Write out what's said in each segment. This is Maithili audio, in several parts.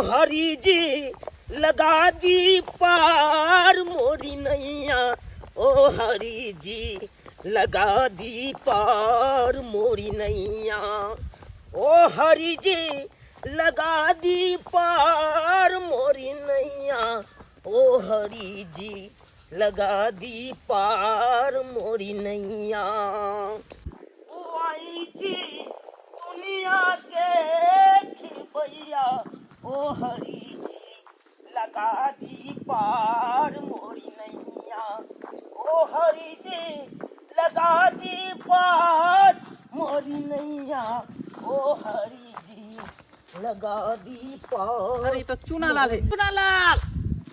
हरि जी लगा दी पार मोरी नैया, ओ हरि जी लगा दी पार मोरी नैया, ओ हरि जी लगा दी पार मोरी नैया, ओ हरि जी लगा दी पार मोरी नैया। ओ आई जी दुनिया के खिलबैया, ओ हरि जी लगा दी पार मोरी नैया, ओ हरि जी लगा दी पार मोरी नैया, ओ हरि जी लगा दी पार। अरे तो चूना लाल है, चूना लाल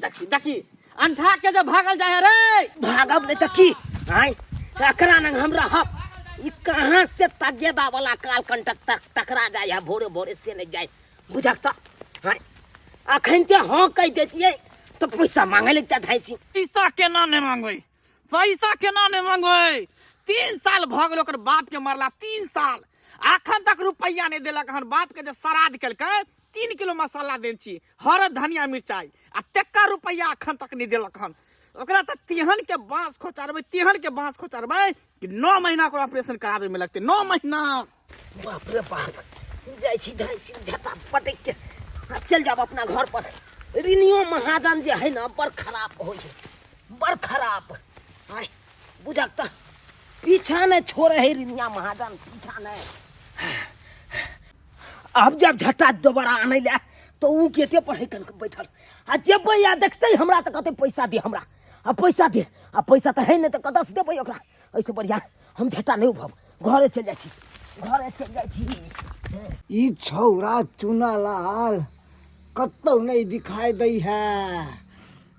देखी देखी अंठा के जे भागल जाए रे। भागब नहीं तऽ की आय एकरा नंग हम रहब। ई कहाँ से तगेदा वाला काल कंटक तक टकरा जाय है भोरे भोरे से नहीं जाय बुझक तऽ आय अखन ते हाँ कहि देतियै तऽ पैसा मांगे लगता धाइसी। पैसा केना नहि मांगबै, पैसा केना नहि मांगबै? 3 साल भऽ गेल ओकर बाप के मरला, 3 साल अखन तक रुपैआ नहि देलक हन। बाप के जे श्राद्ध केलकै 3 किलो मसाला देने छी, हरद धनिया मिरचाई, आ तेकर रुपैआ अखन तक नहि देलक हन। ओकरा तऽ तेहन के बाँस खोचारबै, तेहन के बाँस खोचारबै कि 9 महीना ओकरा ऑपरेशन कराबै में लगतै, 9 महीना। बाप रे बाप, जाइ छी धाइसी झटा पटक के आ चल जाब अपना घर पर। ऋणियो महाजन जे है ना बड़ खराब होइ है, बड़ खराब। आय बुझक तऽ पीछा नहीं छोड़े है ऋणिया महाजन, पीछा नहीं। अब जब झटा दोबारा आने ले तो ऊ गेटे पर है कनक बैठल, आ जेबै आ देखतै हमरा तऽ कहतै पैसा दे हमरा, आ पैसा दे, आ पैसा तऽ है नहीं तऽ कतऽ से देबै ओकरा। एहिसँ बढ़िया हम झटा नहीं उभब, घरे चलि जाइ छी, घरे चलि जाइ छी। ई छौरा चुनालाल कतौ नहीं दिखाई दै है,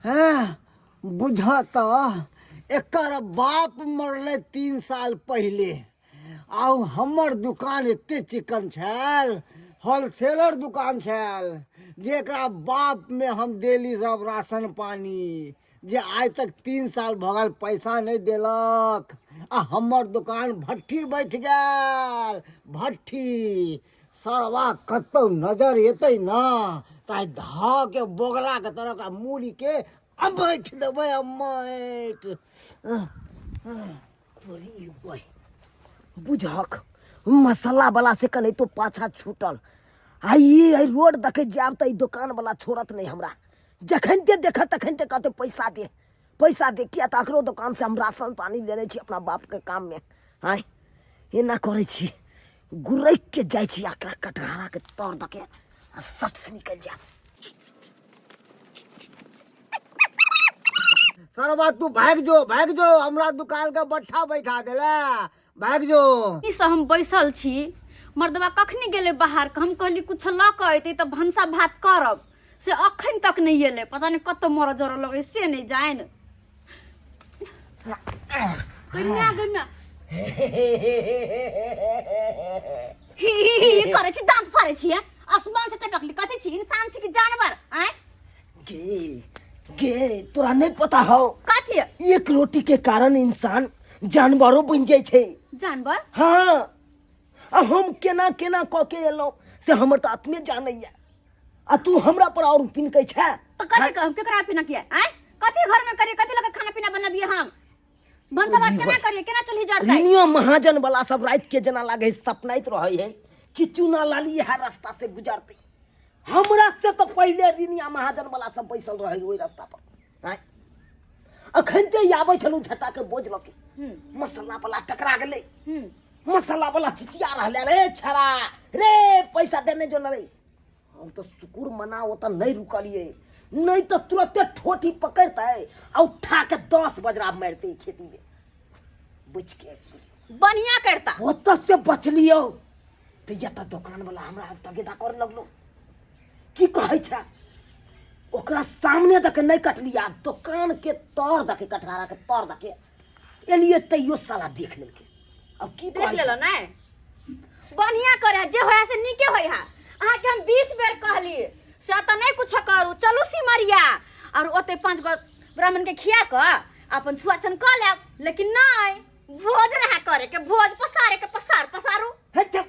हैं बुझ तऽ एकर बाप मरलै 3 साल पहिले, आउ हमर दुकान एते चिकन छल, होलसेलर दुकान छल, जेकरा बाप में हम देली सब राशन पानी, जे आइ तक 3 साल भऽ गेल पैसा नहीं देलक, आ हमर दुकान भट्ठी बैठ गेल, भट्ठी। सरवा कतौ नजर एतै ना तऽ आइ धऽ के बोगला के तरह ओकरा मूड़ी के अमैठ देबै, अमैठ। तोरी ओए बुझक मसाला वाला से कने तो पाछा छूटल। आ ई एहि रोड देखे जायब तऽ ई दोकान वाला छोड़त नहीं हमरा, जखन ते देखत तखन ते कहते पैसा दे, पैसा दे, किया तऽ अकरो दोकान से हम राशन पानी लेने छी अपना बाप के काम में। आँय एना करै छी, गुरैक के जाइ छी एकरा कटघरा के तर दके आ सट से निकलि जायब। सरवा तू भाग जो, भाग जो, हमरा दुकान के बट्ठा बैठा देला, भाग जो। ई से हम बैसल छी, मर्दबा कखनी गेलै बाहर, हम कहली कुछ लऽ कऽ अयतै तऽ भनसा भात करब, से अखन तक नहि एलै, पता नहि कतऽ मरऽ जरऽ लगै से नहि जानि। गैम्या गैम्या ही ही ही करै छी, दाँत फाड़ै छी, आसमान से टपकली, कथी छी, इंसान छी कि जानवर? आँय गे गे तोरा नहीं पता हो कथी? एक रोटी के कारण इंसान जानवरों बन जाय छै। जानवर? हाँ, आ हम केना केना क के एलहुँ से हमर तऽ आत्मे जानैया, आ तू हमरा पर और पिनकै छै। तऽ कथी कहब, केकरा पिनकिया? आँय कथी घर में करिए, कथी लगे खाना पीना बनबिए, हम भनसा भात केना करिए, केना चूल्ही जरतै? ऋणियो महाजन वाला सब रात के जेना लागे सपनाइत रहे है कि चूना लाली इएह रास्ता से गुजरतै। हमरा से तऽ पहिले ऋणिया महाजन वाला सब बैसल रहे ओहि रास्ता पर। आँय अखन ते आबै छलहुँ झटा के बोझ लऽ के, मसाला वाला टकरा गेलै, मसाला वाला चिचिया रहलै, रे छड़ा रे पैसा देने जो न रे। हम तऽ शुकुर मना ओतऽ नहि रुकलियै, नहि तऽ तुरते ठोठी पकड़तै आ उठा के 10 बजरा मारितै खेती में। बचि के आबि गेलियै। बढ़िया करता। ओतऽ से बचलियौ तऽ एतऽ दोकान वाला हमरा तगेदा कर लगलो, की कहै छै ओकरा सामने दके नहि कटलियै, आ दोकान के तर दके कटघरा के तर दके एलियै, तैयो साला देख लेलकै। अब की देख कहै छै? लेलो नहि? बढ़िया करे, जे होय से नीके होय है। अहाँके हम 20 बेर कहली से एतऽ नहि कुछ करू, चलू सिमरिया और ओते 5 गो ब्राह्मण के खिया कऽ अपन छुआछन कऽ लेब, लेकिन नहि, भोज रहा करे के, भोज पसारे के, पसार पसारू। हे चुप,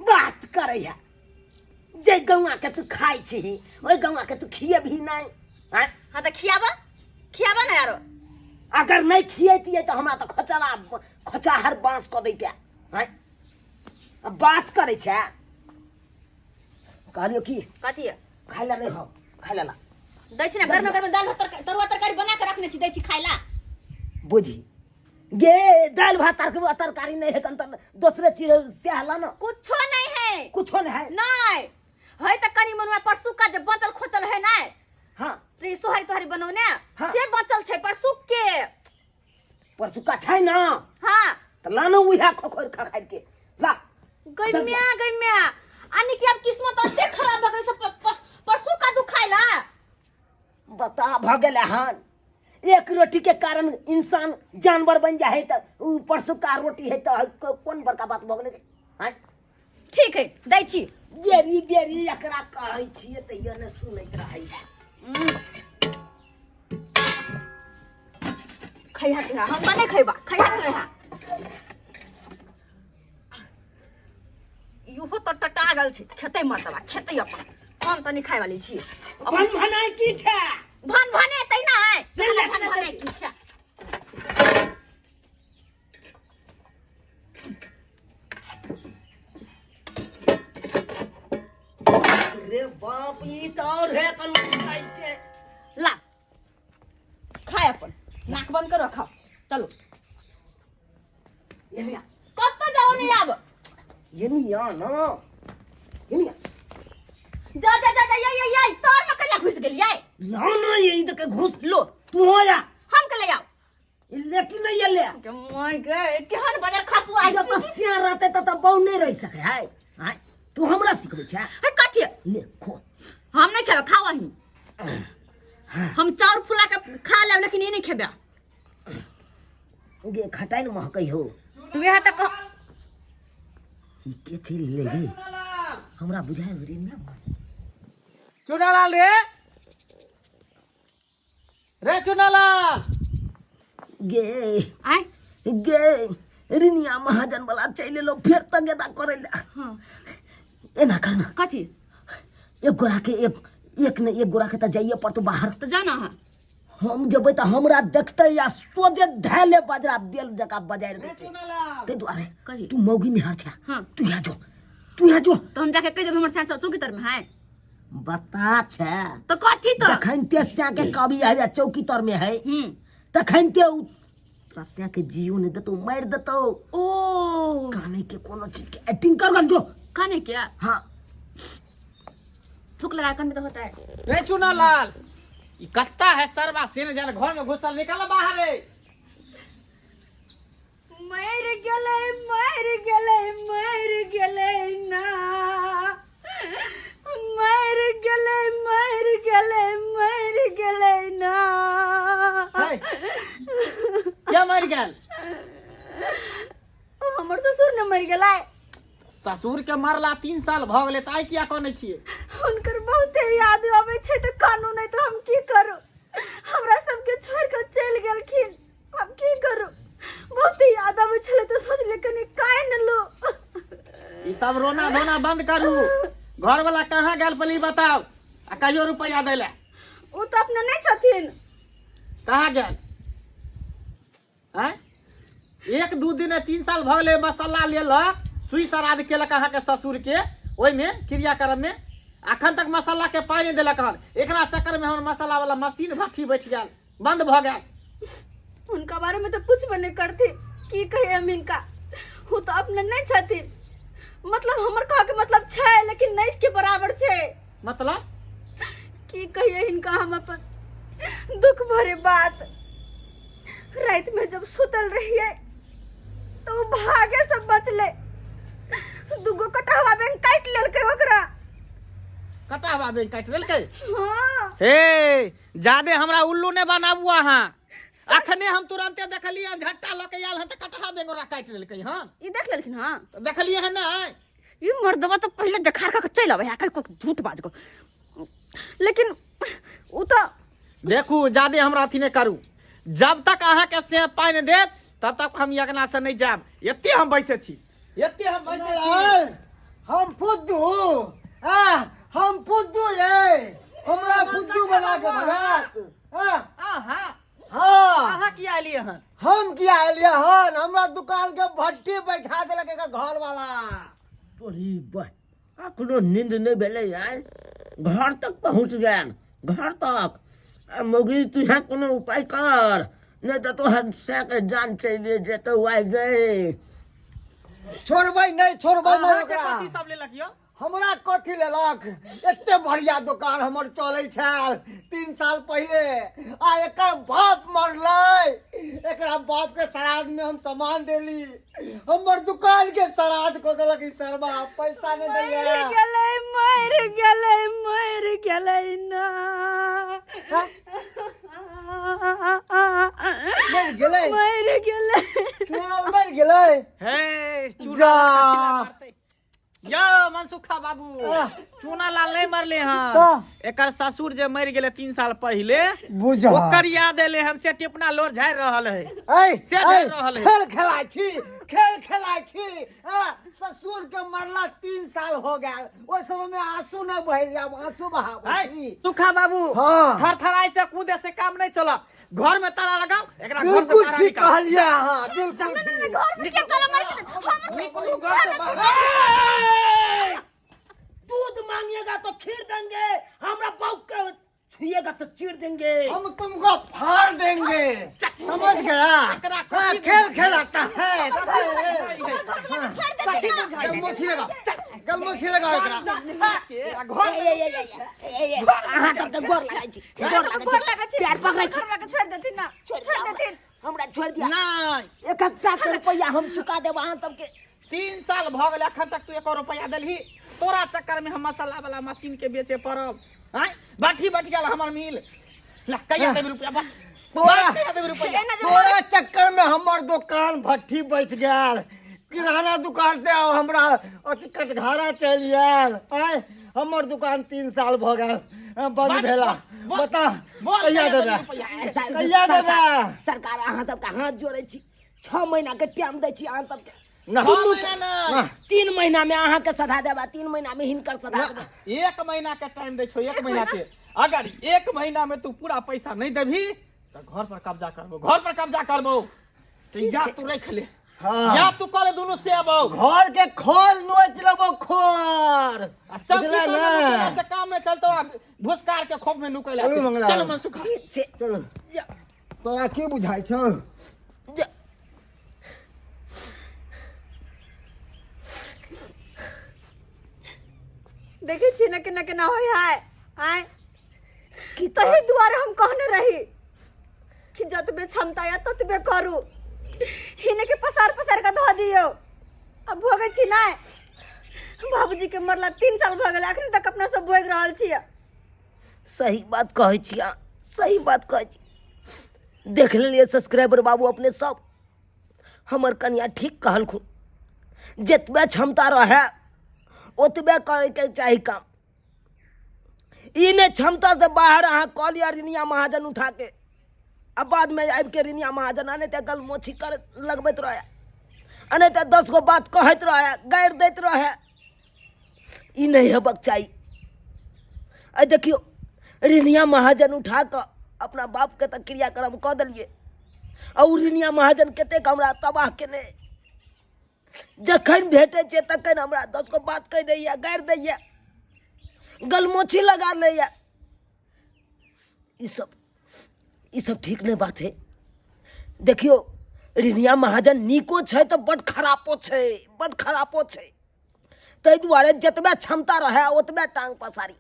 बात करे है, जे गौआ के तू खाइ छी ओहि गौआ के तू खियेबही नहि आँय? हाँ तऽ खियाबा खियाबा ने यारो अगर नहि खियैतियै तऽ हमरा तऽ खोचला खोचाहर बाँस कऽ दैते आँय? आ बात करै छै कहलियौ की कथी है? खाइ लए नहि हौ खाइ लए ला दै छी ने गरमे गरमे दालि भात तरुआ तरकारी बना के रखने छी दै छी खाइ ला बुझी गे दालि भात तरकारी नहि है तऽ दोसरे चीज सएह ला ने कुछो नहीं है कुछो नहि है नहीं है तऽ कनी मनुआ परसुका जे बचल खोचल है नहीं हाँ रे सोहारी तोहारी बनौने हाँ। से बचल छै परसुक के परसुका छै ने हाँ तऽ लानो उएह खोखोरि खखारि के ला गैम्या गैम्या आनी कि अब किस्मत अते खराब भऽ गेल से परसुका दुखाइला बता भऽ गेलै हन एक रोटी के कारण इंसान जानवर बन जाइ है तऽ उ परसुका रोटी है तऽ कोन बड़का बात भऽ गेलै आँय ठीक है दै छी बेरी बेरी एकरा कहै छियै तैयो नहि सुनैत रहै खैहा तू हम तऽ नहि खैबा खैहा तू यहाँ इहो तऽ टटा गेल छै खेतै मरतबा खेतै अपन हम तऽ नहि खाय वाली छी भन भनाइ की छै भन भने तै ना है नहि, नहि, भन नहि, भने नहि। की छै रे बाप ई तऽ और है कलम खाइ छै ला खाय अपन नाक बंद करो खाओ चलो ये नहीं कब तो जाओ नहीं आब ये नहीं आ ना ये नहीं जा जा जा जा ये ये ये तोर में कला घुस गेल ये ला ना ये इधर के घुस लो तू हो जा हम के ले आओ लेकिन नहीं ये ले के मोय गे केहन बाजार खसु आई जब तक सियार रहते तब तक बहु नहीं रह सके है आय तू हमरा सिखबै छै हे कथी ले खो हम नहीं खेबे खाओ अहीं हम चाउर फुला के खा लेब लेकिन ई नहीं खेबे गे खटाइ ने महकै हो तू यहाँ तक ई के चलि गेलै रे हमरा बुझायल रे ना चुनालाल रे रे चुनालाल गे आय गे रिनिया महाजन वाला चलि एलो फेर तगेदा करै लए हाँ एना कर ना कथी एक गोरा के एक एक ने एक गोरा के तऽ जाइए पड़तो बाहर तो जाना है हम जेबै तऽ हमरा देखतै आ सोझे धैले बजरा बेल जकाँ बजारि देतै ताहि दुआरे कही? तू मौगी मेहर छै हाँ। तू यहाँ जो तू यहाँ जो तो हम जाके कह देब हमर सास चौकी तर में है बता छै तो कथी तो जखन ते सैं के कवि आबि चौकी तर में है हम्म तखन ते उ तोरा सैं के जियो नहि देतौ मारि देतौ ओ काने के कोनो चीज के एक्टिंग कर गन जो काने क्या हाँ थूक लगा कान में तो होता है रे चुनालाल ई कत्ता है सरवा से न जाने घर में घुसल निकल बाहर रे मर गेलै मर गेलै मर गेलै ना मर गेलै मर गेलै मर गेलै ना हे, क्या मर गेल हमर ससुर ने मर गेलै ससुर के मरला 3 साल भऽ गेलै तऽ आइ किया कनै छियै हुनकर बहुते याद आबै छै तऽ कानू नहि तऽ हम की करू हमरा सबके छोड़ि कऽ चलि गेलखिन हम की करू बहुते याद आबै छलै तऽ सोचलियै कनि कानि लू ई सब रोना धोना बंद करू घर वाला कहाँ गेल पहले ई बताउ आ कहियो रुपया दै लए ओ तऽ अपने नहि छथिन कहाँ गेल आँय एक दू दिन 3 साल भऽ गेलै मसाला लेलक सुई श्राद्ध केलक अहाँके ससुरके ओहिमे क्रियाक्रममे अखन तक मसालाके पाइ नहि देलक हन एकरा चक्करमे हमर मसाला वाला मशीन भट्ठी बैठ गेल बंद भऽ गेल हुनका बारेमे तऽ पुछबे नहि करथिन की कहियै हम हिनका ओ तऽ अपने नहि छथिन मतलब हमर कहके मतलब छै लेकिन नहि के बराबर छै मतलब की कहियै हिनका हम अपन दुख भरे बात राति में जब सुतल रहियै तो उ भागे से बचले दूगो कटहवा बैंक काटि लेलकै ओकरा कटावा बैंक काटि लेलकै हाँ हे जादे हमरा उल्लू नहि बनाबू अहाँ अखने हम तुरंते देखलियै हन, झट्टा लऽ के आयल हन तऽ कटहा बैंक ओकरा काटि लेलकै हन ई देख लेलखिन हाँ तऽ देखलियै हन नहि ई मर्दवा तो पहले देखार कऽ के चलि अबै है कहीं झूठ बाज कऽ लेकिन उ तऽ देखू जादे हमरा अथी नहि करू जब तक अहाँके से पानि नहि देत तब तक हम अगना से नहि जायब एते हम बैसे छी एते हम बैसे छी लाल, हम फुद्दू हाँ, हम फुद्दू ये हमरा फुद्दू बना के भगात। हाँ, अहाँ हाँ अहाँ किया एलियै हन? हम किया एलियै हन? हमरा दुकान के भट्टी बैठा देलक एकर घर वाला। तोरी बह, अखनो नींद नहि भेलै आइ। घर तक पहुँच गेल, घर तक। आ मौगी, तू यहाँ कोनो उपाय कर, नहि तऽ तोहर सएके जान चलि जेतौ आइ गए। छोड़बै नहि, छोड़बै नहि। अहाँके ओकरा कथी सब लेलक यौ? हमरा कथी लेलक? एते बढ़िया दुकान हमर चलै छल 3 साल पहिले, आ एकर बाप मरलै, एकरा बाप के श्राद्ध में हम सामान देली, हमर दुकान के श्राद्ध को देलक ई सरबा, पैसा नहीं मरि दैया। गेलै, मरि गेलै, मरि गेलै ना। मरि गेलै? मरि गेलै। चुनाव मरि गेलै। हे चूना जा। मारतै। यौ मनसुखा बाबू, चूना लाल नहीं मरले हन। तऽ? एकर ससुर जे मरि गेलै 3 साल पहिले, बुझा ओकर याद एले हन से टिपना लोर झाड़ि रहल है। ऐ से ऐ झेल रहल है। खेल खेलाइ छी, खेल खेलाइ छी। आ, ससुर के मरला 3 साल हो गेल, ओहि समय में आंसू नहीं बहल, आब आंसू बहाबै छी। सुखा बाबू, हाँ। थरथराई से कूदे से काम नहीं चलत, घर में ताला लगाओ एकरा, घर से बिल्कुल बाहर ठीक निकालो। कहलियै अहाँ, बिल्कुल ठीक। घर में के ताला मारै छै? हम निकलू घर से बाहर। दूध मांगिएगा तो खीर देंगे, हमरा बहू के छुएगा तो चीर देंगे। हम तुमको फाड़ देंगे, समझ गया? एकरा हाँ, कथी खेल खेलाता है। छोड़ देथिन ना। गलमोछी लगा, गलमोछी लगा एकरा। घर ए, ए, ए, ए, ए, ए, अहाँ सबके गोर लगै छी, गोर लगै गोर लागै छी। पैर पकड़ै छी। घर वाला के छोड़ देथिन ना, छोड़ देथिन। हमरा छोड़ दिया। नहीं। एक एक सात रुपया हम चुका देब अहाँ सबके। 3 साल भऽ गेल, अखन तक तू एको रुपया देलही? तोरा चक्कर में हम मसाला वाला मशीन के बेचे पड़ब। आँय, बाठी बैठ गेल हमर मिल। ला कहिया देबी रुपया? बस कहिया देबी रुपया? एना जे तोरा चक्कर में हमर दुकान भट्ठी बैठ गेल, किराना दुकान से अब हमरा अथी कटघारा चलि आयल। आँय, हमर दुकान 3 साल भऽ गेल बंद भेला। बता बोल, कहिया कहिया देबै? देबी रुपया? कहिया देबै? सरकार, अहाँ सबके हाथ जोड़ै छी, 6 महीना के टाइम दै छी अहाँ सबके। ना। छह महीना नहि। ना। 3 महीना में अहाँ के सधा देब आ 3 महीना में हिनकर सधा देब। 1 महीना के टाइम दै छौ, 1 महीना के। अगर 1 महीना में तू पूरा पैसा नहीं देबही तऽ घर पर कब्जा करबो, घर पर कब्जा करबो। तऽ या तू रख ले, हाँ। या तू कले दुनू से अबौ। घर के खोर नोच लेबो, खोर। आ चौकी बुझला तर ना? में नुकेला से काम नहीं चलतो, आ भुसकार के खोप में नुकेला चलू से। मंगला। चलो मनसुखा। ठीक छै। चलो। तोरा की बुझाइ छौ? जा। देखै छियै ने केना केना होइ है। आँय, तही दुआरे हम कहने रही कि जतबे क्षमता या ततबे करू, हिने के पसार पसार के धऽ दियौ। अब भोगै छी नहि? बाबूजी के मरला 3 साल भऽ गेल, अखन तक अपना सब भोगि रहल छियै। सही बात कहै छी अहाँ, सही बात कहै छी। देख लेलियै सब्सक्राइबर बाबू अपने सब, हमर कनिया ठीक कहलखुन, जतबे क्षमता रहै ओतबे करैके चाही काम। ई नहि क्षमता से बाहर अहाँ कऽ लिअ रिनिया महाजन उठाके, आ बादमे आबिके रिनिया महाजन आ नहि तऽ गलमोछी कर लगबैत रहै, आ नहि तऽ 10 गो बात कहैत रहै, गारि दैत रहै। ई नहि हेबाक चाही। आ देखियौ, रिनिया महाजन उठा कऽ अपना बापके तऽ क्रियाक्रम कऽ देलियै, आ ओ रिनिया महाजन कतेक हमरा तबाह केने। जखन भेटै छै तखन हमरा 10 गो बात कहि दैए, गारि दैए, गलमोछी लगा लैए। ई सब ठीक नहि बात है। देखियौ, रिनिया महाजन नीको छै तऽ बड्ड खरापो छै, बड्ड खरापो छै। ताहि दुआरे जतबे क्षमता रहै ओतबे टांग पसारी।